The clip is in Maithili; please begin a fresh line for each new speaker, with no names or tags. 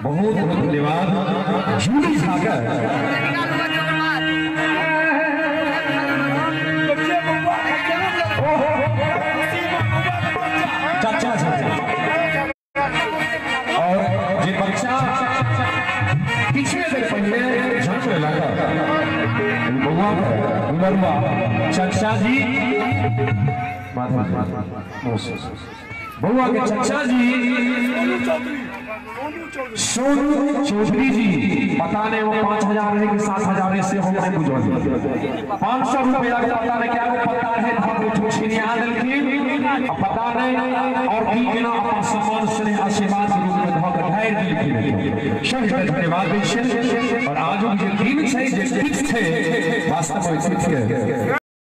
बहुत बहुत धन्यवाद जूली सागर। चाचा और जे बच्चा पिछले देर पहले जन्म लगा बउआ दुलरुआ चाचा जी बउआ के चाचा जी सोनू चौधरी जी, पता नहीं वो 5000 है कि 7000 है से हम नहीं बुझल। 500 रुपया का पता नहीं क्या वो पता है हम छिनिया देलखिन पता नहीं और की केना अपन सम्मान स्नेह आशीर्वाद के रूप में धऽ के ढारि देलखिन। सबके धन्यवाद दै छियनि। और आजुक जे दिन छै जे तिथि छै वास्तव में तिथि के